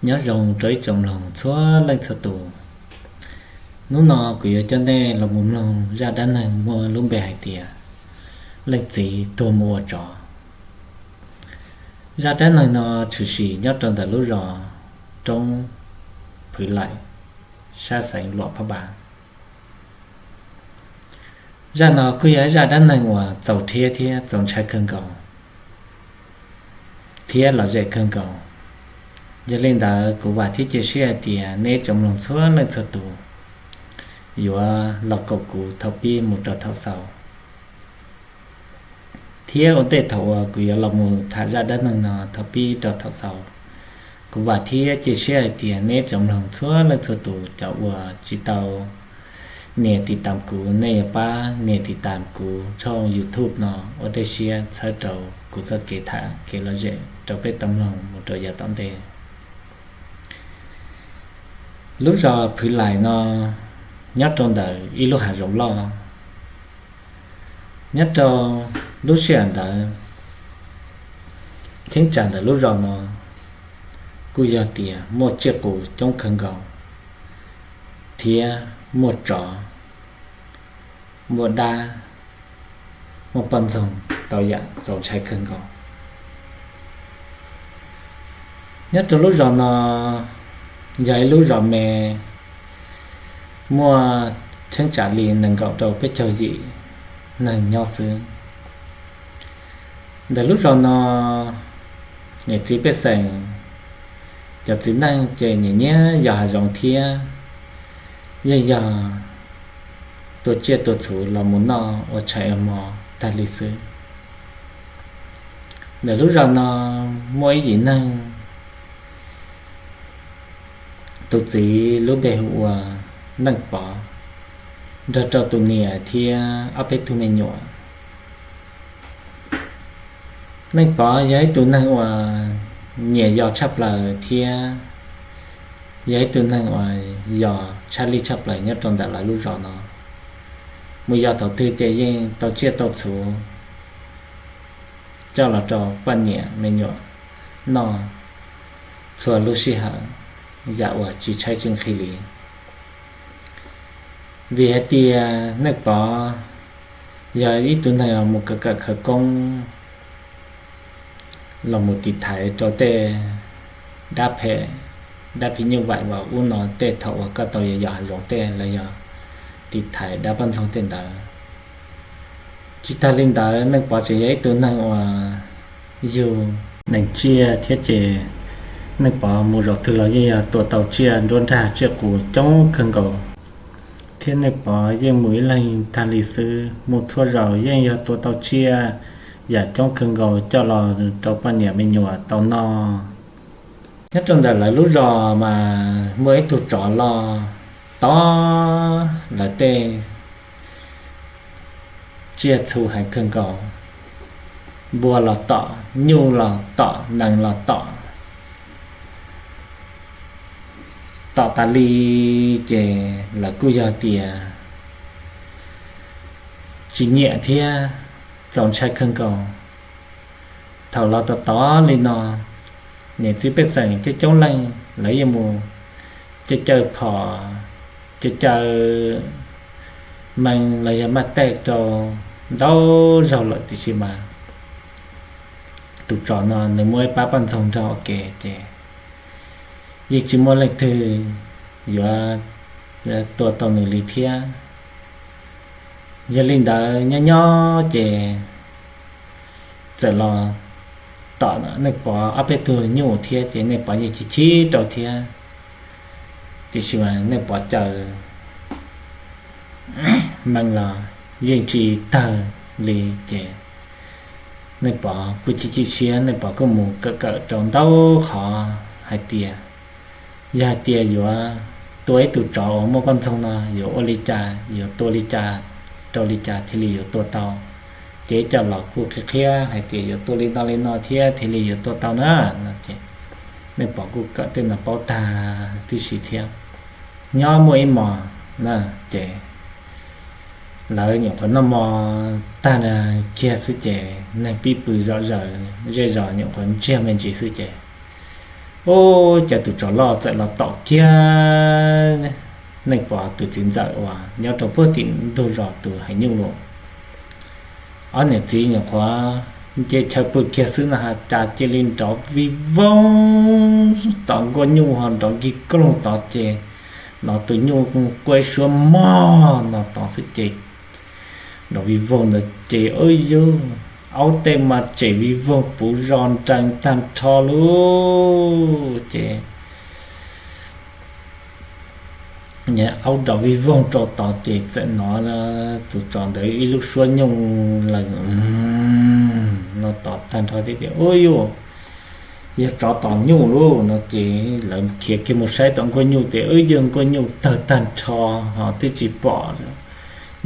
Nyob zoo rau ib tsoom mloog txhua leej txhua tus. Hnub no kuv yuav coj nej los mus mloog zaj dab neeg muaj lub npe hais tias leej txiv tuag mus ua tsov. Zaj dab neeg no tshwm sim nyob rau ntawm lub zos Roob Phwv Laim, sab xeev Luam Phab Npas. Zaj no kuj yog ib zaj dab neeg uas txaus rhiab thiab txaus ntshai kawg nkaus thiab lom zem kawg nkaus. Yog li ntawd kuv vam thiab cia siab hais tias nej tsoom mloog txhua leej txhua tus yuav los koom kuv thaum pib mus rau thaum xaus. Thiab ua ntej thaum uas kuv yuav los mus tham zaj dab neeg no thaum pib rau thaum xaus, kuv vam thiab cia siab hais tias nej tsoom mloog txhua leej txhua tus cov uas tsis tau nias tiv tam kuv, nej yuav pab nias tiv tam kuv tshooj YouTube no ua dej siab txhawb rau kuv txoj kev tham kev lom zem rau peb tau mloog mus rau yav tom ntej. Lub zos Phwv Laim no nyob rau ntawm ib lub hav zoov loj. Nyob rau lub sij hawm ntawd, cheeb tsam ntawm lub zos no kuj yog tias muaj tsiaj qus coob kawg nkaus thiab muaj tsov, muaj dab, muaj poj ntxoog tau yam txaus ntshai kawg nkaus. Nyob rau lub zos no yog ib lub zos me, muaj cheeb tsam li nees nkaum rau peb caug yim neeg nyob xwb. Ntawm lub zos no, niam txiv pej xeem, cov txiv neej ces nyiam nyiam yos hav zoov thiab yeej yog tua tsiaj tua txhu los mus noj ua tshais ua hmo tag li xwb. Ntawm lub zos no muaj ib yim neeg, tus txiv lub npe hu ua Neej Pov, nrog rau tus niam thiab ob peb tug me nyuam. Neej Pov yog ib tug neeg uas nyiam yos tshaj plaws thiab yog ib tug neeg uas yos tshaj lij tshaj plaws nyob rau ntawm lawv lub zos no. Mus yos thaum twg ces yeej tau tsiaj tau txhu coj los rau poj niam me nyuam noj txhua lub sij hawm, yam uas tsis tshaib tsis nqhis li. Vim hais tias Neej Pov yog ib tug neeg mus kawm kawm khawv koob los mus tiv thaiv rau tej dab phem, dab phim nyuj vaim uas ub no tej thaum uas koj tau yos yos hav zoov tej los yog tiv thaiv dab poj ntxoog tej ntawd. Tsis tag li ntawd, Neej Pov tseem yog ib tug neeg uas yug neeg tsiaj thiab ces Neej Pov mus zaum twg los yeej yog tua tau tsiaj nruab nrag tsiaj qus coob kawg nkaus, thiab Neej Pov yeej mus ib leeg tag li xwb, mus txhua zaus yeej yog tua tau tsiaj yam coob kawg nkaus coj los rau poj niam me nyuam tau noj. Nyob rau ntawm lawv lub zos mas muaj ib tug tsov loj tob lawv tej tsiaj txhu heev kawg nkaus, npua los tom, nyuj los tom, nees los tom, tom tas li ces lawv kuj yog tias tsis nyiam thiab txaus ntshai kawg nkaus. Thaum los tom tod li no, niam txiv pej xeem coob coob leej lawv yeej mus caw caw phom, caw caw mees los yog maj tej rau ntau zaug lawm tiam sis mas tus tsov no nws muaj ib pab poj ntxoog nrog ua ke ces yeej tsis muaj leej twg yuav tua tau nws li thiab. Yog li ntawd nyob nyob ces txawm los tom Neej Pov ob peb tug nyuj thiab ces Neej Pov yeej chim chim rau thiab, tiam sis mas Neej Pov caw mees los yeej tsis tawg li ces Neej Pov kuj chim chim siab, Neej Pov kuj mus kawm kawm rau ntau qhov hais tias yog hais tias yuav tua ib tug tsov uas muaj poj ntxoog no yuav ua li cas, yuav tua li cas rau li cas thiaj li yuav tua tau. Ces cov laus kuj qhia qhia hais tias yuav tua li no li no thiab thiaj li yuav tua tau na no ces Neej Pov kuj kawm tej no paub tag tib si thiab. Nyob muaj ib hmos na ces lawv nyuam qhuav noj hmo tag kiag xwb ces neeg pib pw zom zaws, zej zos nyuam qhuav ntsiag me ntsis xwb ces Ub, cas tus tsov loj txawm los tom kiag Neej Pov tus txiv ntxawm uas nyob rau puag tim ntug zos tus heev nyuj lawm. Ob niam txiv nyuam qhuav nce chaw pw kiag xwb no has cas cia li nrov vij voog tom nkuaj nyuj ho nrov nkig koog tod ces hnov tus nyuj quaj suab mog no tod xwb ces nrov vij voog ntawd ces ua rau aub tej mas tsem vij voog puv zos nrees tag nrho lawm ces aub nrov vij voog rau tod ces txawm hnov tus tsov ntawd ib lub suab nyooj lees no tod tag nrho thiab tias, Ub, yuav yog tsov tom nyuj lauj no ces lawv khiav kiag mus saib tom nkuaj nyuj ces ub, yog nkuaj nyuj tawg tag nrho ho twb tsis pom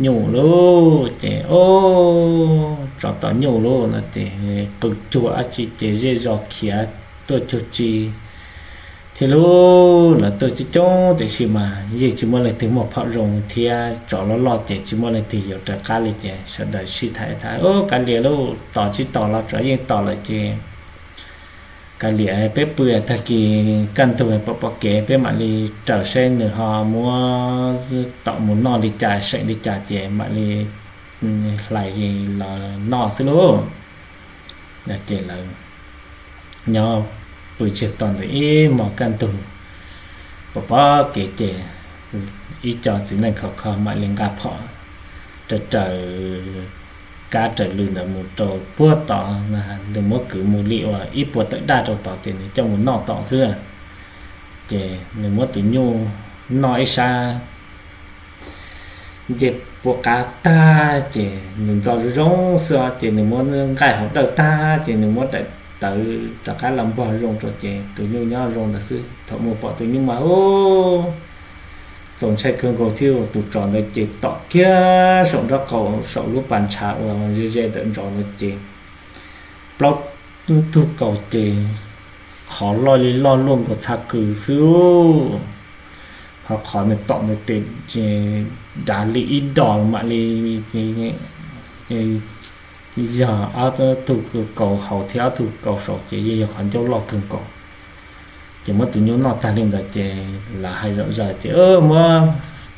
nyuj lauj ces, Ub, tsov tom nyuj lauj no ces qw cuag dab tsi ces zej zos khiav tuaj cuag tsi thiab lauj. Lawv tuaj coob coob tiam sis mas yeej tsis muaj leej twg muaj phom zoo thiab tsov loj loj ces tsis muaj leej twg yuav raws qab li ces sawv daws sib tham tham, Ub, kav liam lauj, tos tsis tos los tsov yeej tom lawm ces kav liam peb pw, tag kis kaj ntug pom pom kev peb mam li raws seb nws ho muab tom mus noj li cas seem li cas ces mam li hlais los noj xwb lauj. Ces lawv nyob pw tseg tom ntawd ib hmos kaj ntug pom pom kev ces ib co txiv neej khov kho mam li nqa phom raws raws kab raws lw ntawd mus rau puag tod, nws muab kwv mus li uas ib puas tawm daj rau tod ces nws coj mus noj tom xwb. Ces nws muab tus nyuj noj ib sab ncej puab qav tag ces nws ntxo zoo zoo xwb ces nws muab nqaij hauv dawj tag ces nws muab daim tawv rov qab los npog zoo rau ces tus nyuj nyob zoo ntawd xwb. Thaum mus pom tus nyuj mas ub, txaus ntshai kawg nkaus thiab, tus tsov ntawd ces tom kiag saum nraub qaum saum lub pas ntshav uas ze ze ntawm ntsos ntawd ces plaub tug kaus ces qhov loj li loj luaj nkaus txha kws xwb, ho qhov nws tom ntawd tes dav li ib dos mam li yog ob tug kaus hauv thiab ob tug kaus saum ces yeej yog qhov ncauj loj kawg nkaus. Ces muab tus nyuj noj tag li ntawd ces lawv hais zom zaws tias muab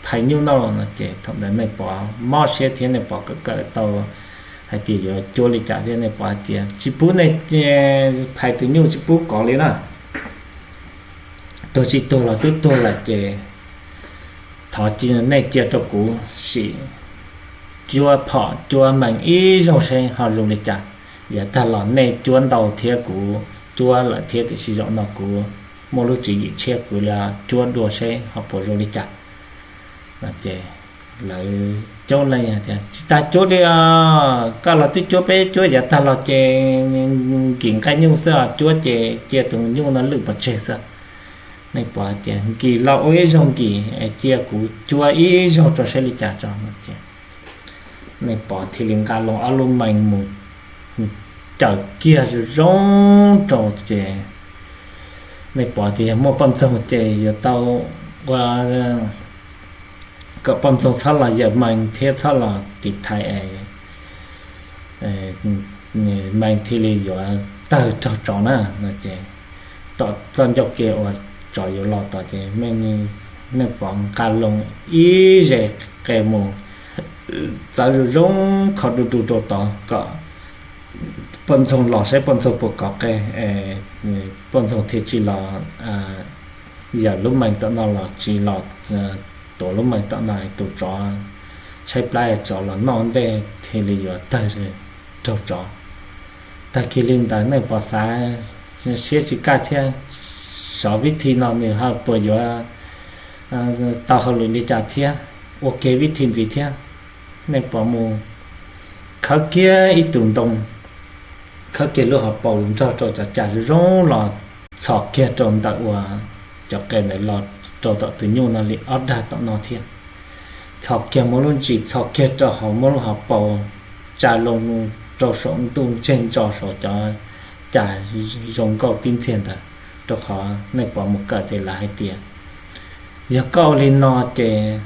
phais nyuj noj los no ces thaum ntawd Neej Pov mob siab thiab Neej Pov kawm kawm tau hais tias yuav cuab li cas thiab Neej Pov hais tias tsis pub nej phais tus nyuj, tsis pub kov li na. Tuag tsis tuag los twb tuag lawm ces thov nej cia rau kuv sim cuab phom cuab mees ib zaug seb ho zoo li cas. Yav tag los nej cuab ntau thiab kuv cuab lawm thiab tiam sis zaum no kuv muaj lub tswv yim tshiab, kuv los cuab dua seb ho puas zoo li cas. Ces lawv coob leej tias tsis tas cuab li os, koj los twb cuab peb cuab yav tag los ces nkim nqaij nyuj xwb os, cuab ces cia tus nyuj no lwj pov tseg xwb. Neej Pov tias nkim los ua ib zaug nkim, cia kuv cuab ib zaug rau saib li cas tso no ces Neej Pov thiaj li nqa loo ob lub mees mus caws kiag zoo zoo rau ces Neej Pov tias yog muaj poj ntxoog ces yuav tau ua kom poj ntxoog txhob los yawm mees thiab txhob los tiv thaiv es mees thiaj li yuav tawg raug tsov na no ces tom txoj ncauj ke uas tsov yuav los tod ces Neej Pov nqa loo ib zes qe mus txawv zoo zoo kho du du rau tod kom poj ntxoog los saib poj ntxoog puas kov qe, poj ntxoog thiaj tsis los yawm lub mees tom no los tsis los tuav lub mees tom no, tus tsov tshaib plab tsov los noj ntej thiaj li yuav tawg raug tsov. Tag kis li ntawd Neej Pov xav siab tsis kaj thiab, xyov vib thi no nws ho puas yuav tau hauj lwm li cas thiab, ua ke vib thi ntxiv thiab. Neej Pov mus khawb kiag ib tug ntoo, khawb kiag lub hauv paus nrog rau cov cas zoo zoo los txhos kiag rau ntawm uas cov qe ntawd los rau tom tus nyuj no li ob dag tom no thiab. Txhos kiag muab lub ntsis txhos kiag rau hauv, muab lub hauv paus tsa loo rau saum ntuj ntseg ntso saum cov cas zoo nkauj tib ntxiag ntawd, rau qhov Neej Pov mus kawm ces lawv hais tias yog koj ua li no ces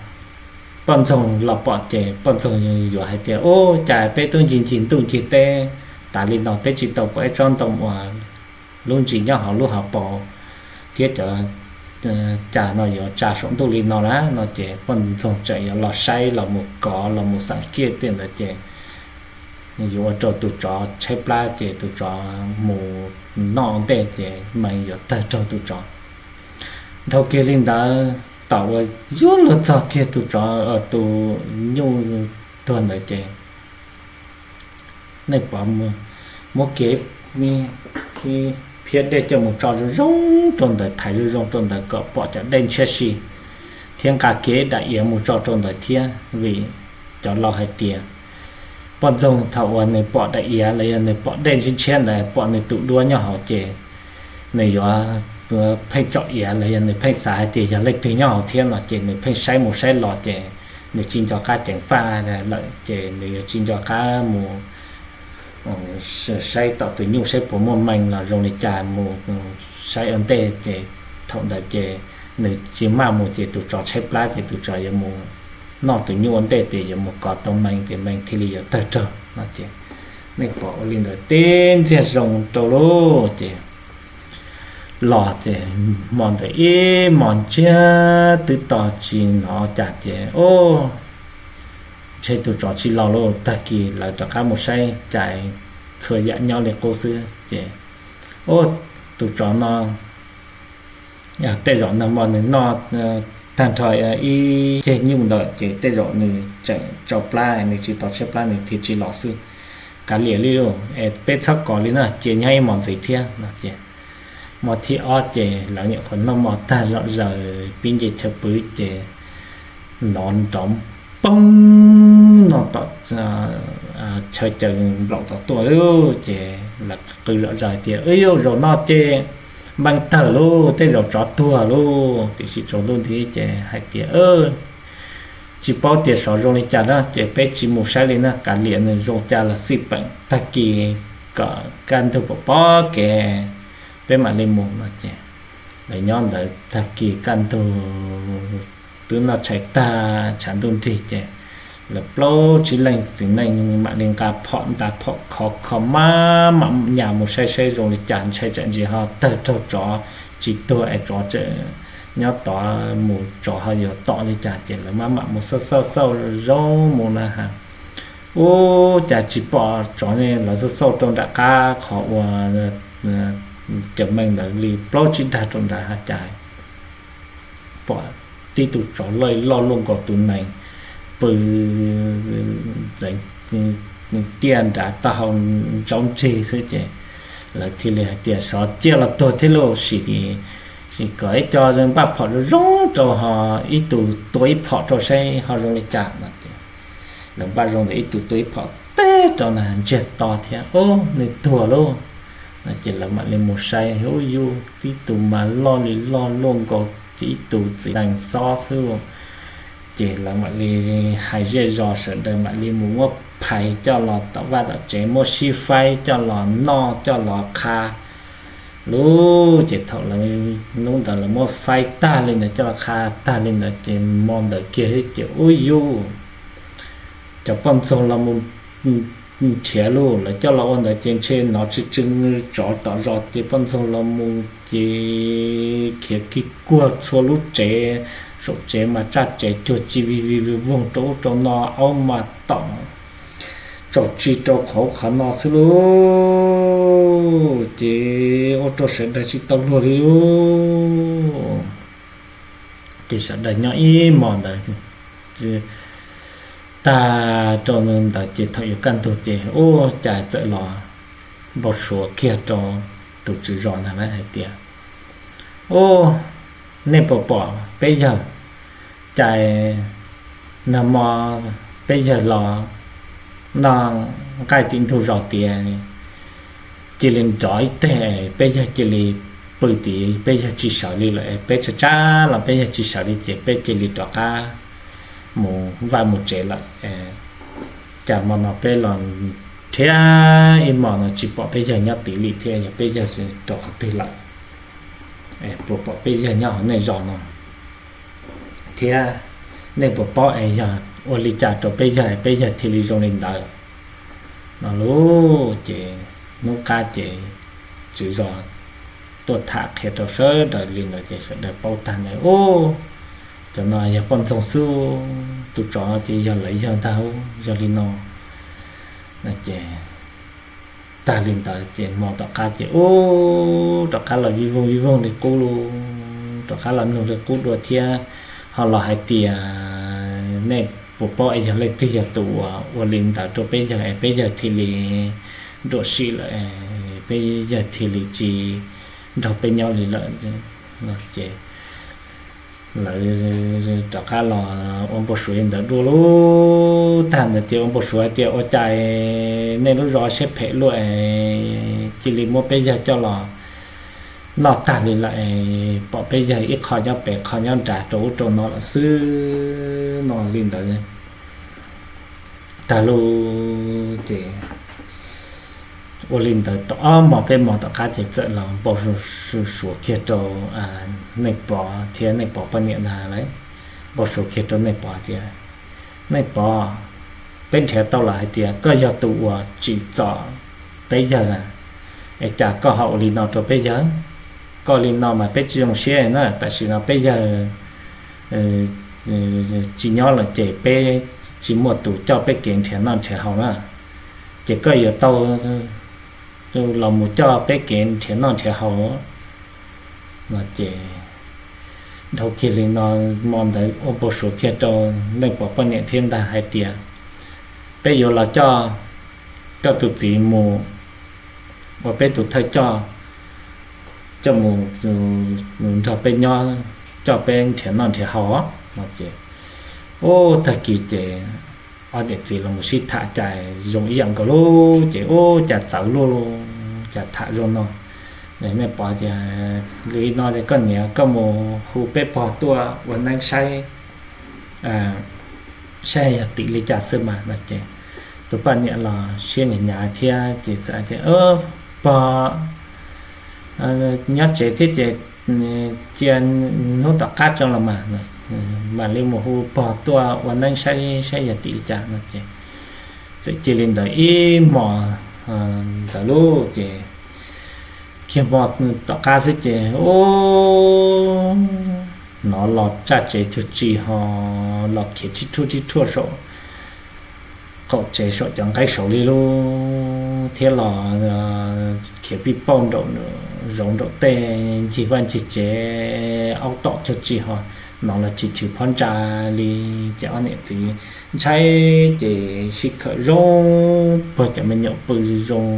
poj ntxoog los pom ces poj ntxoog yuav hais tias ub, cas peb tub ncig ncig ntuj ncig teb tas li no peb tsis tau pom ib tsob ntoo uas lub ntsis nyob hauv lub hauv paus thiab cov cas no yuav tsa saum ntuj li no na no ces poj ntxoog tseem yuav los saib los mus kov los mus xam kiaj tej ntawd ces yuav ua rau tus tsov tshaib plab ces tus tsov mus noj ntej ces Mees yuav tawg raug tus tsov. Dhau kiag li ntawd tom uas yuav luag txog kiag tus tsov tus nyuj tuag ntawd ces Neej Pov muab kev phiab dej coj mus tso zoo zoo rau ntawd, thaiv zoo zoo rau ntawd kom pom cov dej ntshiab si, thiab nqa kev daim iav mus tso rau ntawd thiab vim cov laus hais tias poj ntxoog thaum uas nws pom daim iav los yog nws pom dej ntshiab ntshiab ntawd, pom nws tus duab nyob hauv ces nws yuav pheej tsom iav los yog nws pheej xav hais tias yog leej twg nyob hauv thiab no ces nws pheej saib mus saib los ces nws tsis nco qab ceev faj lawm ces nws yuav tsis nco qab mus saib tom tus nyuj saib puas muaj Mees los zoo li cas, mus saib ua ntej ces thaum ntawd ces nws tsis maj mus ces tus tsov tshaib plab ces tus tsov yuav mus noj tus nyuj ua ntej tias yuav mus kov tau Mees tias Mees thiaj li yuav tawg raug no ces Neej Pov ua li ntawd teb ntxiag zoo rau lawm ces los ces hmo ntawd ib hmos ntsiag twb to tsis hnov cas ces o ntshe tus tsov tsis los lawm, tag kis lawv rov qab mus saib cas txhua yam nyob li qub xwb ces o tus tsov no tej zaum nag hmo nws noj tag nrho ib ceg nyuj ntawd ces tej zaum nws tseem tsau plab, nws tsis tau tshaib plab nws thiaj tsis los xwb. Kav liam li lauj, es peb txhob kov li na, cia nyob ib hmos ntxiv thiab no ces hmo thib ob ces lawv nyuam qhuav noj mov tag zom zaws pib nce chaw pw ces hnov nrov poob no tom chaw caws nplaum tom tuaj lawm ces lawv qw zom zaws tias, Wb yuav zaum no ces Mees tawg lauj, tej zaum tsov tuag lauj. Tiam sis tsaus ntuj nti ces hais tias, Tsis paub tias xyov zoo li cas na ces peb tsis mus saib li na, kav liam nws zoo cas los xij peem, tag kis kom kaj ntug pom pob kev peb mam li mus no ces lawv nyob ntawd tag kis kaj ntug twb noj tshais tag tshav ntuj nrig ces lawv plaub tsib leej txiv neej mam li nqa phom nta phom khov kho maj mam nyas mus saib saib zoo li cas ntshai tsam ntsis ho tawg raug tsov tsis tuag es tsov tseem nyob tod mus tsov ho yuav tom li cas ces lawv maj mam mus xauj xauj xauj zoo mus na has. Ub, cas tsis pom tsov ne, lawv xauj xauj rau nram qab qhov uas cov Mees ntawd li plaub tsib dag rau nrad ha cas pom tib tug tsov loj loj luaj nkaus tus nees pw ntxeev tiaj nrad taub hau ntsaub ntseg xwb ces lawv thiaj li hais tias, Xyov ciaj los tuag thiab lauj, sim sim kom ib co npaj phom zoo zoo rau ho ib tug tua ib phom rau saib ho zoo li cas no ces lawv npaj zoo ntawd ib tug tua ib phom teb rau na ntsiag to thiab, Ub, nws tuag lauj no ces lawv mam li mus saib, Ub, yus tib tug mas loj li loj luaj nkaus ib tug txiv nees xob xwb. Ces lawv mam li hais zej zos sawv daws mam li mus muab phais coj los tom vaj tom tsev, muab sib faib coj los noj coj los qha lauj. Ces thaum lawv hnub ntawd lawv muab faib tag li ntawd coj los qha tag li ntawd ces hmo ntawd kiag ces ub yus cov poj ntxoog los mus nrhiav lauj, lawv coj los ua ntawd ces ntshe hnov tsw tsw tsov tom zos ces poj ntxoog los mus ces khiav kig kuag txhua lub tsev, saum tsev mas tsaj tsev cuag tsis vij vij vij voog rau ub rau no, aub mas tom tsaus tsi rau qhov ub qhov no xwb lauj. Ces ua rau sawv daws tsis tau luag li lauj. Ces sawv daws nyob ib hmos ntawd tag rau ntawd ces thaum yuav kaj ntug ces ub cas txawm los npau suav kiag rau tus tswv zos ntag na hais tias, Ub, nej puas pom peb yawg? Cas nag hmo peb yawg los noj nqaij tim ntug zos tias cia li nrov ib teg, peb yawg cia li pw tid, peb yawg tsis sawv li lawm, peb tshav tshav los peb yawg tsis sawv li ces peb cia li rov qab mus vaj mus tsev lawm. Cas hmo no peb los nrhiav ib hmos no tsis pom peb yawg nyob tid li thiab, yog peb yawg rau qhov twg lawm? Puas pom peb yawg nyob hauv nej zos no thiab? Nej puas paub es yog ua li cas rau peb yawg, peb yawg thiaj li zoo li ntawd? No lauj, ces hnub qab ces tswv zos tuaj tham qhia rau sawv daws li ntawd ces sawv daws paub tag ntawd, Ub, cov no yog poj ntxoog xwb, tus tsov ces yog lawv yawg ntag, yog li no. Ces tag li ntawd ces hmo tom qab ces ub, rov qab los vij voog vij voog li qub lauj, rov qab los nug li qub dua thiab, ho los hais tias, Nej puas paub es yog leej twg yog tus uas ua li ntawd rau peb yawg es peb yawg thiaj li ruam sim lawm, peb yawg thiaj li tsis nrog peb nyob li lawm? Ces lawv rov qab los ua npau suav li ntawd dua lub tag ntawd ces ua npau suav hais tias, Ua cas nej lub zos siab phem luaj, cia li muab peb yawg coj los noj tag li lawm, pom peb yawg ib qho nyob pem qho nyob nrad rau ub rau no lawm xwb no li ntawd tag lauj. Ces ua li ntawd tau ob hmos peb hmos tom qab ces txawm los npau suav kiag rau Neej Pov thiab Neej Pov poj niam ntag lauj. Npau suav kiag rau Neej Pov tias, Neej Pov, peb nrhiav tau lawm hais tias koj yog tus uas tsim txom peb yawg na, es cas koj ho ua li no rau peb yawg? Koj ua li no mas peb tsis zoo siab na, tam sim no peb yawg tsis nyob lawm ces peb tsis muaj tus coj peb kev nrhiav noj nrhiav haus na, ces koj yuav tau los mus coj peb kev nrhiav noj nrhiav haus no. Ces dhau kiag li no, hmo ntawd ua npau suav kiag rau Neej Pov poj niam thiab ntag hais tias, Peb yuav los coj koj tus txiv mus ua peb tus thawj coj, coj mus nrog peb nyob, coj peb nrhiav noj nrhiav haus no. Ces ub, tag kis ces ob niam txiv los mus sib tham cas zoo ib yam nkaus lauj, ces ub, cas txawv luaj, cas tham zoo no. Neej Pov tias, Li no ces koj niam koj mus hu peb pog tuaj ua neeb saib, saib yog tim li cas xwb mas no. Ces tus poj niam los siab hnyav hnyav thiab ces txawm tias, Pog, nyob tsev thiab ces cia hnub tom qab tso los mas, mam li mus hu pog tuaj ua neeb saib saib yog tim li cas no. Ces txawm cia li ntawd ib hmos ntawd lauj. Ces kiag hmo tom qab xwb ces ub, hnov los tsaj tsev cuag tsi ho los khiav rhib rhuaj rhib rhuaj saum qaum tsev saum cov nqaij saud li lauj, thiab los khiav pij pauj nraum zoov nraum tej, ncig vaj ncig tsev, aub tom cuag tsi ho hnov los chis chwv phab ntsa li. Ces ob niam txiv ntshai ces sib khawm zoo, puag cov me nyuam pw zoo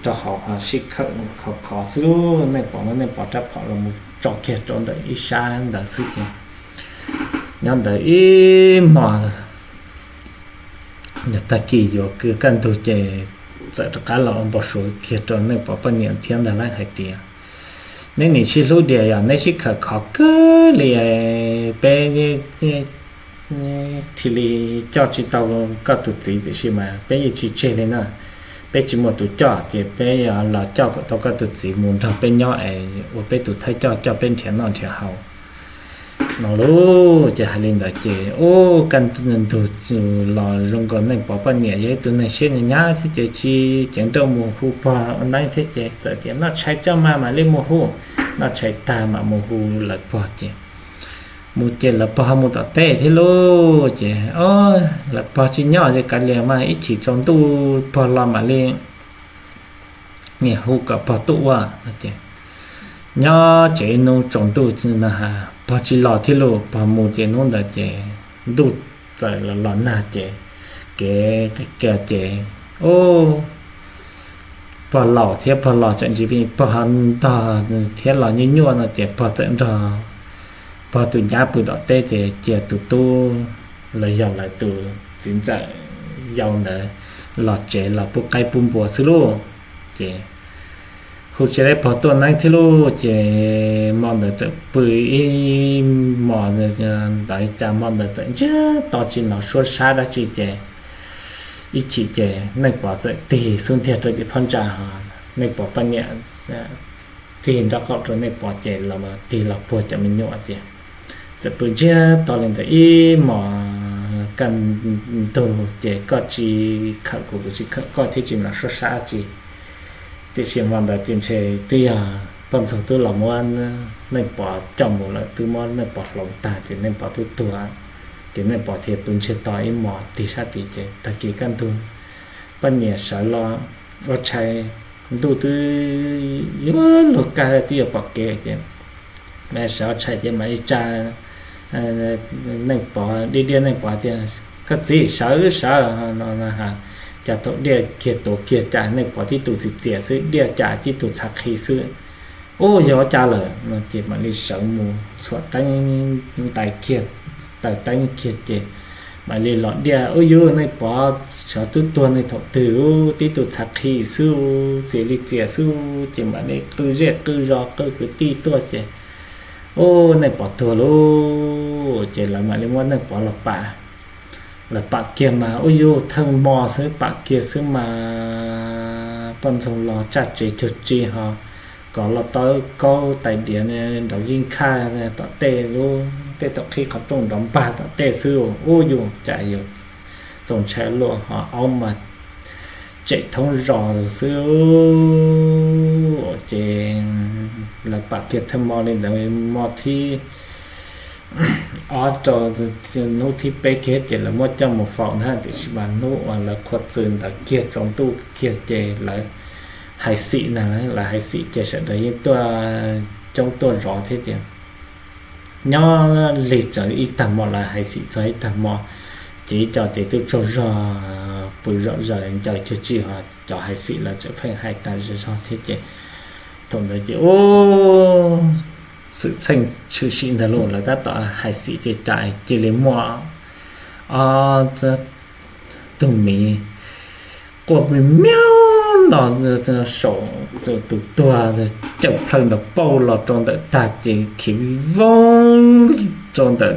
rau hauv ho sib khawm khov khov xwb lauj. Neej Pov muab Neej Pov rab phom los mus tso kiag rau ntawm ib sab ntawd xwb ces nyob ntawd ib hmos, tag kis yuav kawg kaj ntug ces txawm rov qab los ua npau suav kiag rau Neej Pov poj niam thiab ntag lauj hais tias, Neb nim sib hlub diam yog neb sib khawm khov kawg li, peb thiaj li coj tsis tau koj tus txiv, tiam sis mas peb yeej tsis tseg li na. Peb tsis muaj tus coj ces peb yuav los coj kom tau koj tus txiv mus nrog peb nyob es ua peb tus thawj coj, coj peb nrhiav noj nrhiav haus no lauj. Ces hais li ntawd ces ub, kaj ntug los zoo nkaus Neej Pov poj niam yog ib tug neeg siab hnyav hnyav thiab ces tsis ceev nrauj mus hu pog ua neeb thiab ces txawm tias, Noj tshais tso mas mam li mus hu. Noj tshais tag mam mus hu lawv pog ces mus ces lawv pog ho mus tom teb thiab lauj. Ces, O, lawv pog tsis nyob ces kav liam mas ib chim tsaus ntuj pog los mam li hu kom pog tuaj ua no. Ces nyob tsev ib hnub tsaus ntuj no pog tsis los thiab lauj. Pog mus ces hnub ntawd ces ntuj txawm los los nag ces kev kiag ces, O, pog laus thiab pog los tseem ntsis pog ntog thiab los nyuaj nyuaj no ces pog txawm nrog pog tus nyab pw tom teb ces cia tus tub los yog lawv tus txiv ntxawm yau ntawd los tsev los pub qaib pub npua xwb lauj. Ces hu tsis tau pog tuaj neeb thiab lauj. Ces hmo ntawd txawm pw ib hmos ntawd cas hmo ntawd txawm ntsiag to tsis hnov suab sab dab tsi ces ib chim ces Neej Pov txawm tig xub ntiag rau tim phab ntsa, Neej Pov poj niam tig nraub qaum rau Neej Pov ces los tig los puag cov me nyuam ces txawm pw ntsiag to li ntawd ib hmos kaj ntug ces koj tsis khawm kuv, kuv tsis khawm koj thiab tsis hnov suab sab dab tsi. Tiam sis hmo ntawd ces ntshe twb yog poj ntxoog twb los muab Neej Pov coj mus lawm, twb muab Neej Pov hloov tag ces Neej Pov twb tuag, ces Neej Pov thiaj pw ntsiag to ib hmos tig sab tid ces tag kis kaj ntug poj niam sawv los ua tshais, ntuj twb yuav luag kaj twb yuav pom kev ces sawv ua tshais ces mam li tsa Neej Pov, diaj diaj Neej Pov tias, koj txiv sawv sawv no, cas thaum diaj kiag tuav kiag cas Neej Pov tib tug txias txias xwb, diaj cas tib tug txhav qhi xwb. Ub, yog ua cas lawm no ces mam li sawv mus txhuam teeb ntais kiag, taws teeb kiag ces mam li los diaj, ub yus, Neej Pov xyov twb tuag nws thaum twg, tib tug txhav qhi xwb, txias li txias xwb, ces mam li qw zej qw zos qw kwv tij tuaj ces, ub, Neej Pov tuag lauj, ces lawv mam li muab Neej Pov los pam. Lawv pam kiag mas ub yus, thawj hmo xwb pam kiag xwb mas poj ntxoog los tsaj tsev cuag tsi ho, kov los tau kaub tais diav nrov yeej khaj tom tej lub tej thaum qhib qhov rooj nrov npag tom tej xwb, ub yus, cas yuav txaus ntshai luaj ho, aub mas tsem thoob zos xwb. Ces lawv pam kiag thawj hmo li ntawd, hmo thib ob rau hnub thib peb kiag ces lawv muab coj mus faus ntag, tiam sis mas hnub uas lawv qhuav txwm ntawd kiag tsaus ntuj kiag ces lawv hais xim na, lawv hais xim ces sawv daws yeej tuaj coob tuaj zov thiab ces nyob lig tsawv ib tag hmo, lawv hais xim txog ib tag hmo ces ib co ces twb tsaug zog pw zom zaws ncaws cuag tsi ho, cov hais xim lawv tseem pheej hais tas zog thiab ces thaum ntawd ces ub, xwm txheej tshwm sim ntag lauj, lawv tab tom hais xim ces cas cia li muaj ob tug miv quaj miv miaug los saum tus tuag, cawm plhaw nrov pauj los rau ntawm tag ces khiav vij voog rau ntawm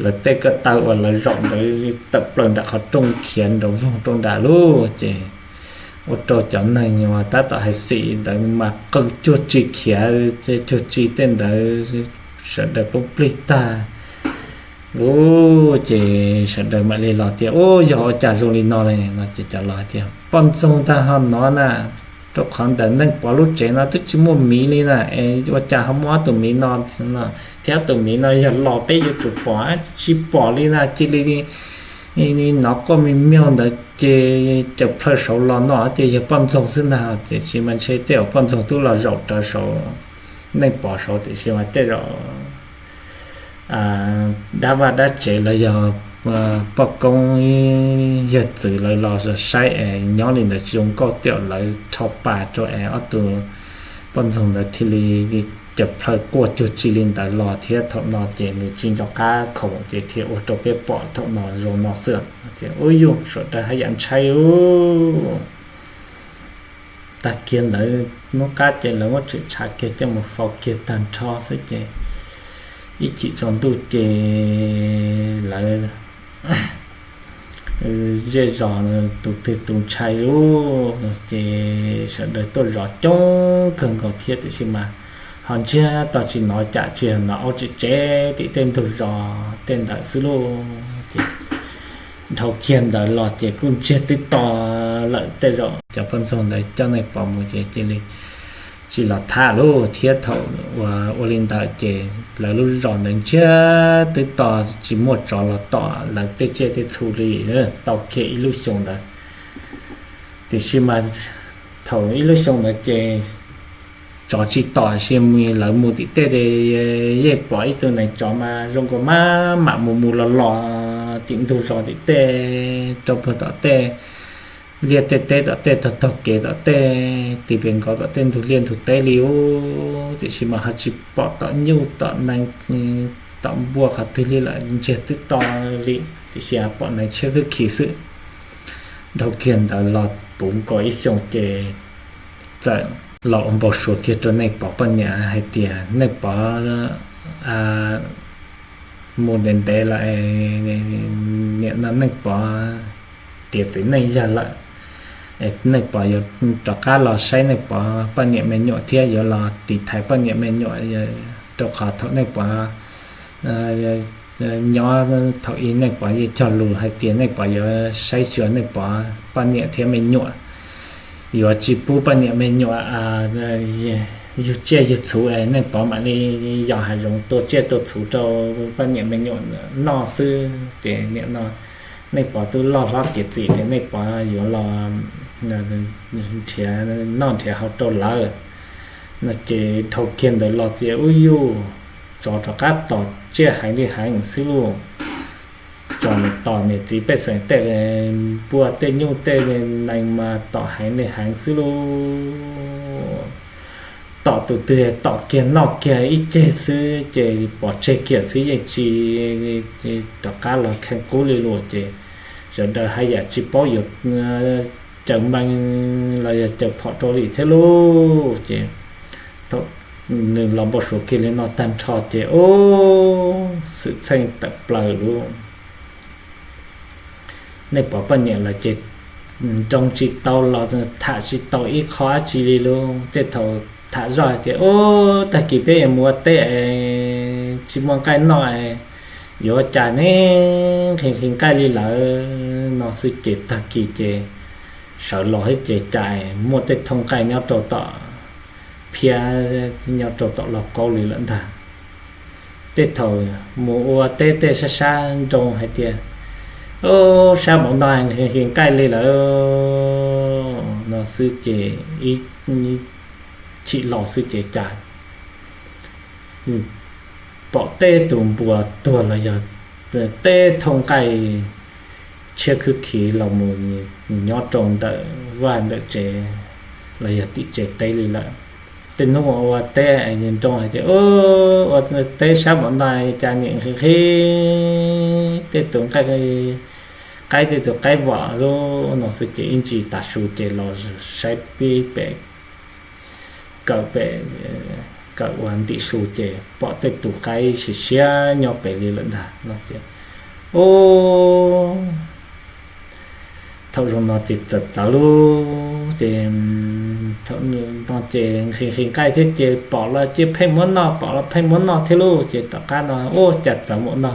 lawv tej ko taw uas lawv zaum ntawd, tawm plaws nram qhov rooj khiav nrov voog rau nram lauj. Ces ua rau cov neeg uas tab tom hais xim ntawd mas qw cuag tsi khiav cuag tsi, tej ntawd sawv daws poob plig tag lauj. Ces sawv daws mam li los tias, ub, yog ua cas zoo li no li no ces cov laus hais tias poj ntxoog ntag ho no na, rau qhov ntawm Neej Pov lub tsev no twb tsis muaj miv li na, es ua cas ho muaj ob tug miv no, thiab ob tug miv no yog los peb yuav tsum pom, tsis pom li na, cia li nov quaj miv miaug ntawd ces cawm plhaw saud los no tias yog poj ntxoog xwb ntag, tiam sis mas ntshe tej uas poj ntxoog twb los zaum rawv saud, Neej Pov saud, tiam sis mas tej zaum dab vaj dab tsev los yog poj koob yawg txwv lawv los saib es nyob li ntawd tsis zoo nkauj, tej zaum lawv rho pas rau es ob tug poj ntxoog ntawd thiaj li cawm plhaw quaj cuag tsi li ntawd los thiab. Thaum no ces nws tsis nco qab khoom ces thiaj ua rau peb pom thaum no zoo no xwb. Ces ub yus, sawv daws haj yam ntshai ub. Tag kiag ntawd hnub qab ces lawv muab tshwm tshav kiag coj mus faus kiag tag nrho xwb ces ib chim tsaus ntuj ces lawv zej zos tus twg tus ntshai lauj, ces sawv daws tuaj zov coob kawg nkaus thiab, tiam sis mas ho ntsiag to tsis hnov cas, tsuas yog hnov aub tsev tsev tim tej ntug zos tej ntawd xwb lauj. Ces dhau kiag ntawd los ces kuj ntsiag twb to lawm, tej zaum cov poj ntxoog ntawd coj Neej Pov mus ces cia li tsis los tham lauj. Thiab thaum uas ua li ntawd ces lawv lub zos ntawd ntsiag twb to, tsis muaj tsov los tom lawv tej tsiaj tej txhu li, tau kiag ib lub xyoo ntawd. Tiam sis mas thaum ib lub xyoo ntawd ces tsov tsis tom, sis lawv mus tim tej, yeej pom ib tug neev tsov mas zoo nkaus maj mam mus mus los los tim ntug zos tim tej, rau puag tom tej liaj tej teb tom tej, taug taug kev tom tej, tis pes nkaus tom tej ntug liaj ntug teb li ub. Tiam sis mas ho tsis pom tom nyuj tom nees tom npua qhov twg li lawm, ntsiag twb to li, tiam sis pom neev tshiab khwb khi xwb. Dhau kiag ntawd los puv nkaus ib xyoo ces txawm los ua npau suav kiag rau Neej Pov poj niam hais tias Neej Pov mus ntev ntev lawm, niam no Neej Pov tiav txiv neej yawg lawm. Neej Pov yuav rov qab los saib Neej Pov poj niam me nyuam thiab yuav los tiv thaiv poj niam me nyuam, rau qhov thaum Neej Pov nyob thaum ub Neej Pov yeej cog lus hais tias Neej Pov yuav saib xyuas Neej Pov poj niam thiab me nyuam. yuav tsis pub poj niam me nyuam yug tsiaj yug txhuv es Neej Pov mam li yos hav zoov tua tsiaj tua txhuv rau poj niam me nyuam noj xwb ces nim no Neej Pov twb loj hlob tiav txim ces Neej Pov yuav los nrhiav noj nrhiav haus rau lawv no ces dhau kiag ntawd los ces ub yuj, tsov rov qab tom tsiaj heev li heev xwb lauj. Tsov nim tom niam txiv pej xeem tej npua tej nyuj tej nees mas tom heev li heev xwb lauj. Tom tus twg tom kiag noj kiag ib ceg xwb ces pov tseg kiag xwb yeej tsis rov qab los kheej qub li lawm ces sawv daws haj yam tsis paub yuav caws mees los yog caws phom rau li thiab lauj ces thaum nws los npau suav kiag li no tag nrho ces ub, xwm txheej tawm plaws lauj. Neej Pov poj niam lawv ces nroo tsis tau los tham tsis tau ib qho dab tsi li lauj. Tej thaum tham zoj hais tias ub, tag kis peb yuav mus ua teb es tsis muaj nqaij noj es yuav ua cas ne, nqhis nqhis nqaij li lawm no xwb ces tag kis ces sawv los thiab ces cas muaj tej thooj nqaij nyob rau tom phiab, nyob rau tom lauj kaub li lawm ntag. Tej thaum mus ua teb tej sab sab nroo hais tias ub, sab npaum no nqhis nqhis nqaij li lawm no xwb ces ib chim los xwb ces cas pom tej tus npua tuag los yog tej thooj nqaij tshiab khwb khiv los mus nyob rau ntawm vaj ntawm tsev los yog tim tsev teb li lawm. Tej hnub ua teb nroo hais tias ua teb sab npaum no cas nim nqhis nqhis tej tus nqaij, qaib tej tus qaib vom lub no xwb ces ib ntsis tav su ces los saib pib pem kawm pem, kawm ua ntim su ces pom tej tus qaib siav siab nyob pem li lawm ntag no ces ub, thaum zoo no ces txawv txawv lub ces thaum no ces nqhis nqhis nqaij thiab ces pom los cia pheej muab noj, pom los pheej muab noj thiab lauj ces tom qab no ua cas txawv npaum no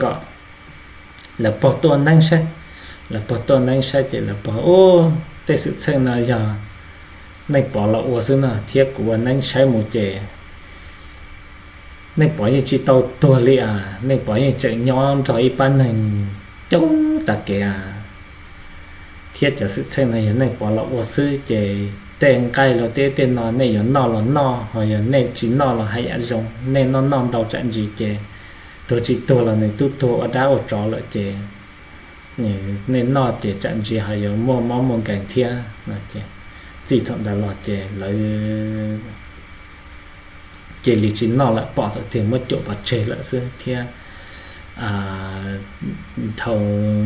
kom lawv pog tuaj neeb saib. Lawv pog tuaj neeb saib ces lawv pog ub, tej xwm txheej no yog Neej Pov los ua xwb no thiab kuv ua neeb saib mus ces Neej Pov yeej tsis tau tuag li as, Neej Pov yeej tseem nyob nrog ib pab neeg coob tas kev as. Thiab cov xwm txheej no yog Neej Pov los ua xwb ces tej nqaij los tej tej no nej yuav noj los noj, ho yog nej tsis noj los haj yam zoo, nej noj noj ntau tsam ntsis ces tuag tsis tuag los nws twb tuag ua dab ua tsov lawm ces nej noj ces tsam ntsis ho yuav muaj mob muaj nkeeg thiab no ces txij thaum ntawd los ces lawv cia li tsis noj lawm, pom thaum twg muab cuam pov tseg lawm xwb thiab. Dhau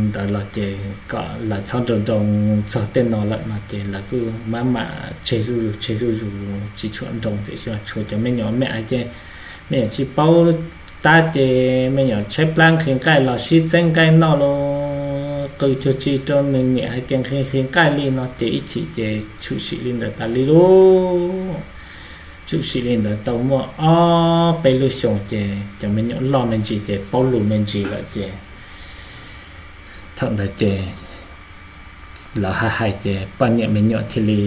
ntawd los ces kom lawv txhob nroo nroo txog tej no lawm no ces lawv kuj maj mam tseg zuj zus tseg zuj zus tsis tshua nroo tiam sis tshuav cov me nyuam me ais ces me nyuam tsis paub tab ces me nyuam tshaib plab nqhis nqaij los sib txeeb nqaij noj los qw cuag tsi rau nws niam hais tias nqhis nqhis nqaij li no ces ib chim ces tshwm sim li ntawd tas li lauj. Tshwm sim li ntawd tau muaj ob peb lub xyoo ces cov me nyuam loj me ntsis ces paub lus me ntsis lawm ces thaum ntawd ces lawv hais hais ces poj niam me nyuam thiaj li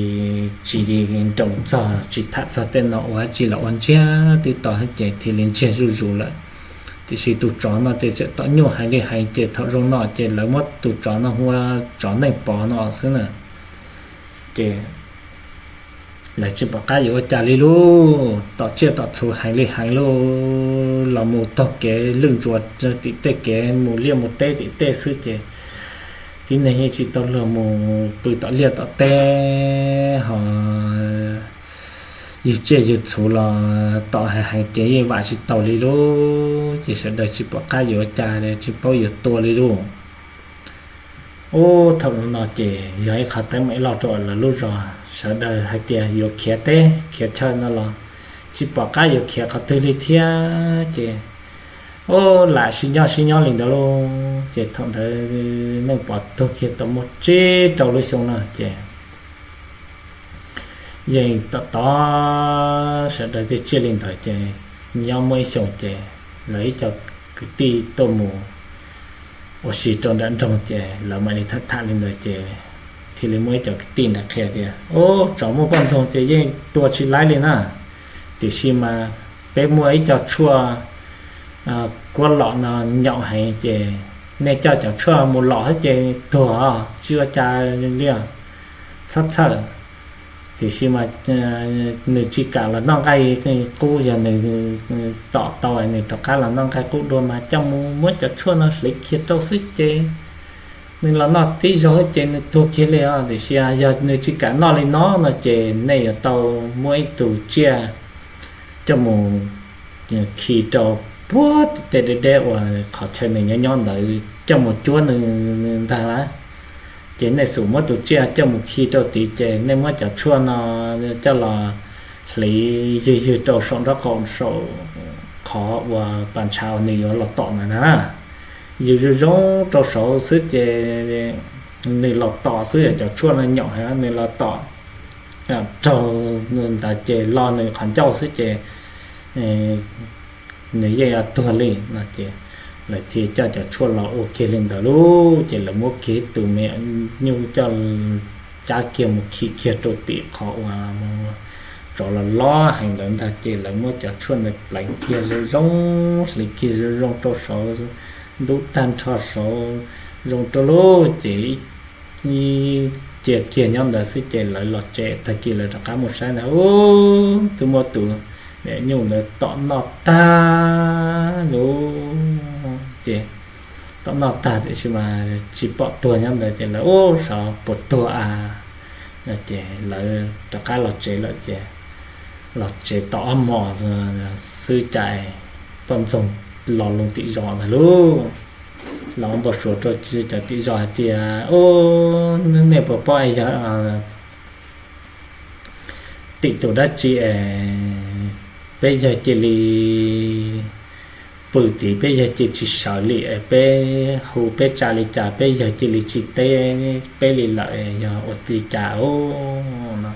tsis nroo txog tsis tham txog tej no ua dab tsi los ua ntsiag twb tau ces thiaj li ntsiag zuj zus lawm. Tiam sis tus tsov no ces tseem tom nyuj heev li heev ces thaum zoo no ces lawv muab tus tsov no hu ua tsov Neej Pov no xwb na. Ces lawv tsis pom qab yuav ua cas li lauj, tom tsiaj tom txhu heev li heev lauj, los mus taug kev lwj ntsuas tim tej kev mus liaj mus teb tim tej xwb ces tib neeg yeej tsis tau luag mus pw tom liaj tom teb ho yug tsiaj yug txhu los tom heev heev ces yeej vam tsis tau li lauj, ces sawv daws tsis pom qab yuav ua cas tsis paub yuav tua li lauj. Ub, thaum no ces yog ib qho teeb meem loj rau lawv lub zos, sawv daws hais tias yuav khiav teb khiav chaw no los tsis pom qab yuav khiav qhov twg li thiab ces ub, lam sib nyob sib nyob li ntawd lauj. Ces thaum ntawd Neej Pov tuag kiag tau muaj tsib rau lub xyoo no ces yeej tom tod sawv daws tej tsiaj li ntawd ces nyob muaj ib xyoo ces lawv ib co kwv tij tuaj mus ua si rau nram nroog ces lawv mam li tham tham li ntawd ces thiaj li muaj ib co kwv tij ntawd qhia tias, Ub, tsov muaj poj ntxoog ces yeej tua tsis laib li na, tiam sis mas peb muaj ib co tshuaj kuab lom no nyaum heev ces nej coj cov tshuaj mus lom xwb ces tuag, tsis ua cas li os, txhob txhawj. Tiam sis mas nws tsis kam los noj nqaij qub, yog nws tom tau nws rov qab los noj nqaij qub dua mas coj mus muab cov tshuaj no hliv kiag rau xwb ces nws los noj tib zaug ces nws tuag kiag li os. Tiam sis yog nws tsis kam noj li no no ces nej yuav tau muab ib tug tsiaj coj mus khi rau puag tim tej deb deb uas qhov chaw nws nyob nyob ntawd coj mus cuab nws ntag lawm. Ces nej xub muab tus tsiaj coj mus khi rau tid ces nej muab cov tshuaj no coj los hliv ywg ywg rau saum nraub qaum saum qhov uas pas ntshav uas nws yuav los tom ntawd na. Ywg zoo zoo rau saud xwb ces nws los tom xwb, cov tshuaj no nyaum heev, nws los tom raug ntawd ces lo nws qhov ncauj xwb ces nws yeej yuav tuag li no ces lawv thiaj coj cov tshuaj los ua kiag li ntawd lauj. Ces lawv muab kiag tus me nyuj coj cab kiag mus khi kiag rau tim qhov uas tsov los lom heev ntawd ntag ces lawv muab cov tshuaj ntawd pleev kiag zoo zoo, hliv kiag zoo zoo rau saud, ntub tag nrho saud zoo rau lauj ces cia kiag nyob ntawd xwb ces lawv los tsev tag kis lawv rov qab mus saib ntag, ub, twb muab tus me nyuj ntawd tom noj tag lauj. Ces tom noj tag tiam sis mas tsis pom tuag nyob ntawd ces lawv, ub, xyov puas tuag a no ces lawv rov qab los tsev lawm ces los tsev tau ob hmos xwb cas poj ntxoog los loo tim zos ntag lauj. Los npau suav rau cov tim zos hais tias, Ub, nej puas paub es yog tim tus dab tsi es peb yawg cia li pw tid, peb yawg cia tsis sawv li es peb hu peb tsa li cas peb yawg cia li tsis teb peb li lawm, yog ua li cas os? No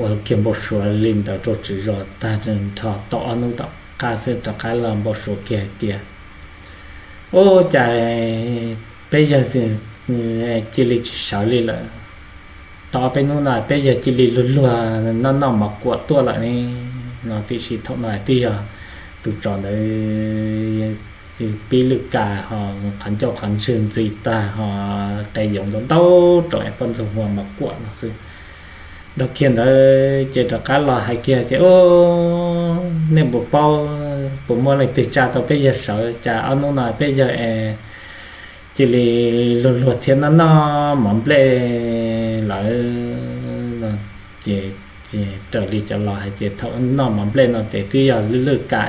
ua kiag npau suav li ntawd rau tswv zos tag nrho tau ob hnub tom qab xwb rov qab los npau suav kiag hais tias, Ub, cas peb yawg cia li tsis sawv li lawm? Tau ob peb hnub no peb yawg cia li luag luag noj noj mov kuam tuaj lawm ne. No tiam sis thaum no twb yog tus tsov ntawd pib lwj ka ho qhov ncauj qhov ntswg ntxiv tag ho qe yoov ntau ntau rau es poj ntxoog hua mov kuam no xwb. Dhau kiag ntawd ces rov qab los hais kiag tias, Ub, nej puas paub, puas muaj leej twg tsa tau peb yawg sawv? Cas ob hnub no peb yawg es cia li luag luag thiab noj noj mov nplej lawm. Ces raws li cov los hais ces thaum noj mov nplej no ces twb yog lwj lwj ka,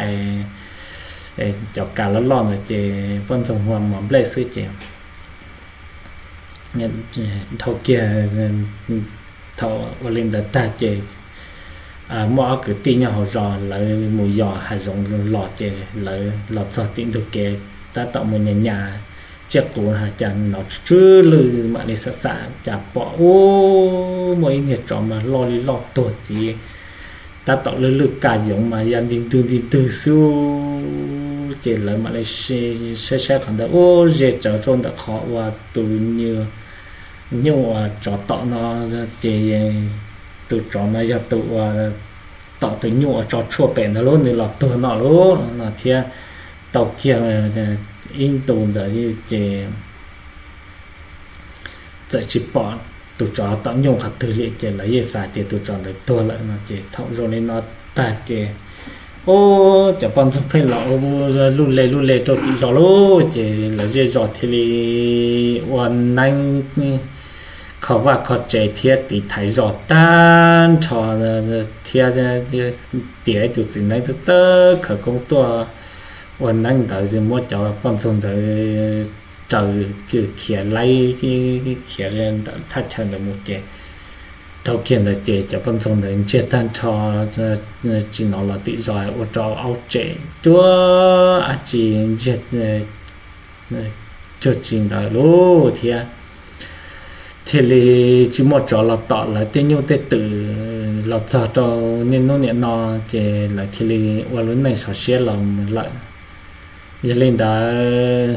cov ka loj loj ntawd ces poj ntxoog hua mov nplej xwb ces dhau kiag thaum ua li ntawd tag ces muaj ob kwv tij nyob hauv zos lawv mus yos hav zoov los ces lawv los txog tim ntug kev tab tom mus nyas nyas tsiaj qus no cas hnov tsw tsw lwj mam li xam xam cas pom ub muaj ib niag tsov mas loj li loj tuag tid, tab tom lwj lwj ka yoov mas ya nti ntwg nti ntwg xwb. Ces lawv mam li saib saib qhov ntawd ub ze tsawv rau ntawm qhov uas tus nyuj uas tsov tom no ces tus tsov no yog tus uas tom tus nyuj uas tso tshuaj pem ntawd lauj, nws los tuag no lauj no thiab. Tau kiag ib ntu ntawd ces txawm tsis pom tus tsov tom nyuj qhov twg li ces lawv yeej xav tias tus tsov ntawd tuag lawm no ces thaum zoo li no tag ces ub cov poj ntxoog pheej los ua luj le luj le rau tim zos lauj ces lawv zej zos thiaj li ua neeb kho vaj kho tsev thiab tiv thaiv zos tag nrho thiab tias ib tug txiv neeb txawj txawj khawv koob tuaj ua neeb ntawd muab cov poj ntxoog ntawd raws kws khiav laib khiav ntawm thaj chaw ntawd mus ces dhau kiag ntawd ces cov poj ntxoog ntawd ntsiag tag nrho tsis hnov los tim zos ua rau aub tsem cuag dab tsi ntsiag cuag tsi ntawd lauj thiab thiaj li tsis muaj tsov los tom lawv tej nyuj tej twm los txog rau niaj hnub niaj no ces lawv thiaj li ua lub neej sov siab los lawm. Yog li ntawd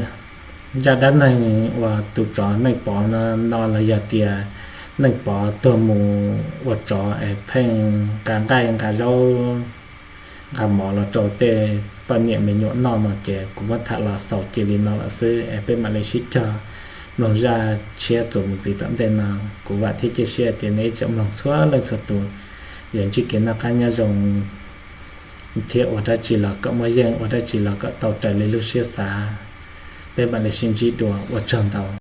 Zaj dab neeg uas tus tsov Neej Pov no, no los yog tias Neej Pov tuag mus ua tsov es pheej nqa nqaij nqa zaub nqa mov los rau tej poj niam me nyuam noj no ces kuv muab tham los xaus cia li no lawm xwb es peb mam li sib cog mloog zaj tshiab txuas mus ntxiv tom ntej no. Kuv vam thiab cia siab tias nej ib tsoom mloog txhua leej txhua tus yuav ntsib kev noj qab nyob zoo thiab ua dab tsi los kom muaj yeej, ua dab tsi los kom tau raws li lub siab xav. Peb mam li sib ntsib dua, ua tsaug ntau.